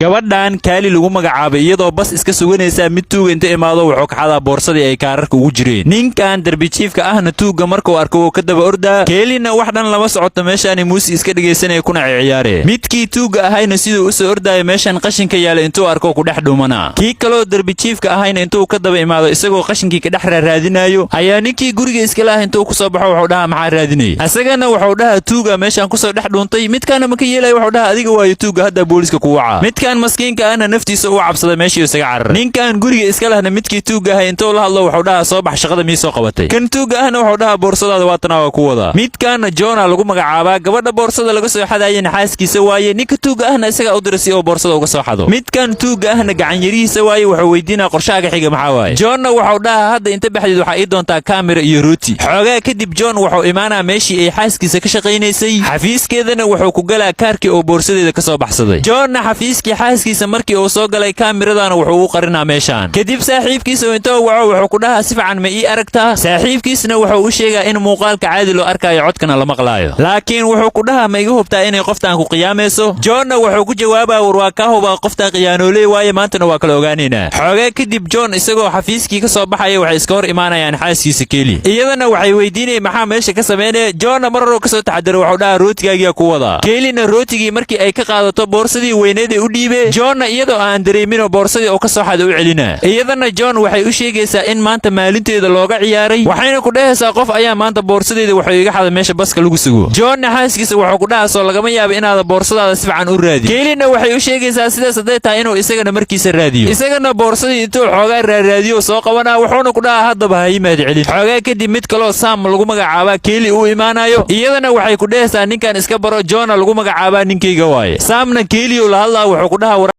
Gabadhan Kaali lagu magacaabay iyadoo bas iska suganaysaa, mid tuuga inta imaado wuxuu kaxadaa boorsadii ay kaararka ugu jireen. Ninkan derbijiifka ahna tuugga markuu arko wuu ka daba ordaa. Keelina wax dhan lama socoto, meeshaani muusi iska dhegaysanaya kuna ciyaare. Midkii tuugga ahayna siduu u soo ordaayo, meeshan qashinka yaala intuu arko ku dhex dhumanaa. Kii kaloo derbijiifka ahayna intuu ka daba imaado isagoo qashinkii ka dhex raaraadinayo, ayaa ninkii guriga iskala ah intuu kusoo baxo wuxuu dhahaa, "Maxaa raadinaya?" Isagana wuxuu dhahaa, "Tuuga meeshaan kusoo dhex dhuuntay." Midkaana maka yeelaya, wuxuu dhahaa, "Adiga waayo tuuga, hadda booliska ku wacaa." Midkan maskiinka ahna naftiisa u cabsada, meeshii isaga cararay. Ninkan guriga iska lehna midkii tuugga ahay intuu la hadlo wuxuu dhahaa, "Soo bax, shaqada mii soo qabatay?" Kan tuugga ahna wuxuu dhahaa, "Boorsadaada waatanaa, waa ku wadaa." Midkaana Jona lagu magacaabaa, gabadha boorsada laga soo xadaayana xaaskiisa waaye. Ninka tuugga ahna isagaa u diray si oo boorsada uga soo xado. Midkan tuugga ahna gacanyarihiisa waaye. Wuxuu weydiinaa, "Qorshaaga xiga maxaa waaye?" Jonna wuxuu dhahaa, "Hadda inta baxdeed waxaa ii doontaa kaamira iyo rooti." Xoogaa kadib John wuxuu imaanaa meeshii ay xaaskiisa ka shaqaynaysay, xafiiskeedana wuxuu ku galaa kaarkii oo boorsadeeda ka soo baxsaday. Jonna xafiiskii xaaskiisa markii uu soo galay, kaamiradaana wuxuu u qarinaa meeshaan. Kadib saaxiibkiisa intuu waco wuxuu ku dhahaa, "Si fiican ma ii aragtaa?" Saaxiibkiisna wuxuu u sheegaa in muuqaalka caadi loo arkaayo, codkana la maqlaayo, laakiin wuxuu ku dhahaa, "Ma iga hubtaa inay qoftaan ku qiyaamayso?" Jonna wuxuu ku jawaabaa, "War waa kaa hubaa, qoftaan khiyaanooley waaye, maantana waa kala ogaanaynaa." Xoogaa kadib John isagoo xafiiskii ka soo baxaya waxay iska hor imaanayaan xaaskiisa Keeli. Iyadana waxay weydiinayeen, "Maxaa meesha ka sameynaya?" Jonna mar horuu kasoo taxadaro, wuxuu dhahaa, "Rootigaagiyaa ku wadaa." Keelina rootigii markii ay ka qaadato, boorsadii weyneeday u dhiibee. Jonna iyadoo aan dareeminoo boorsadii oo ka soo xada u celinaa. Iyadana John waxay u sheegaysaa in maanta maalinteeda looga ciyaaray, waxayna ku dhahaysaa, "Qof ayaa maanta boorsadeeda wuxuu iga xaday meesha baska lagu sugo." Jonna xaaskiisa wuxuu ku dhahaa, "Soo lagama yaabo inaada boorsadaada si fiican u raadi?" Keelina waxay u sheegaysaa sidaas hadday tahay inuu isagana markiisa raadiyo. Isagana boorsadii intuu xoogaa raaraadiyo soo qabanaa, wuxuuna ku dhahaa, "Haddaba ha ii mahad celin." Xoogaa kadib mid kaloo Sam lagu magacaabaa Keeli u imaanayo. Iyadana waxay ku dhahaysaa, "Ninkan iska baro, Jona lagu magacaabaa, ninkayga waaye." Samna Keeliyu la hadlaa, wuxuu ku dhahaa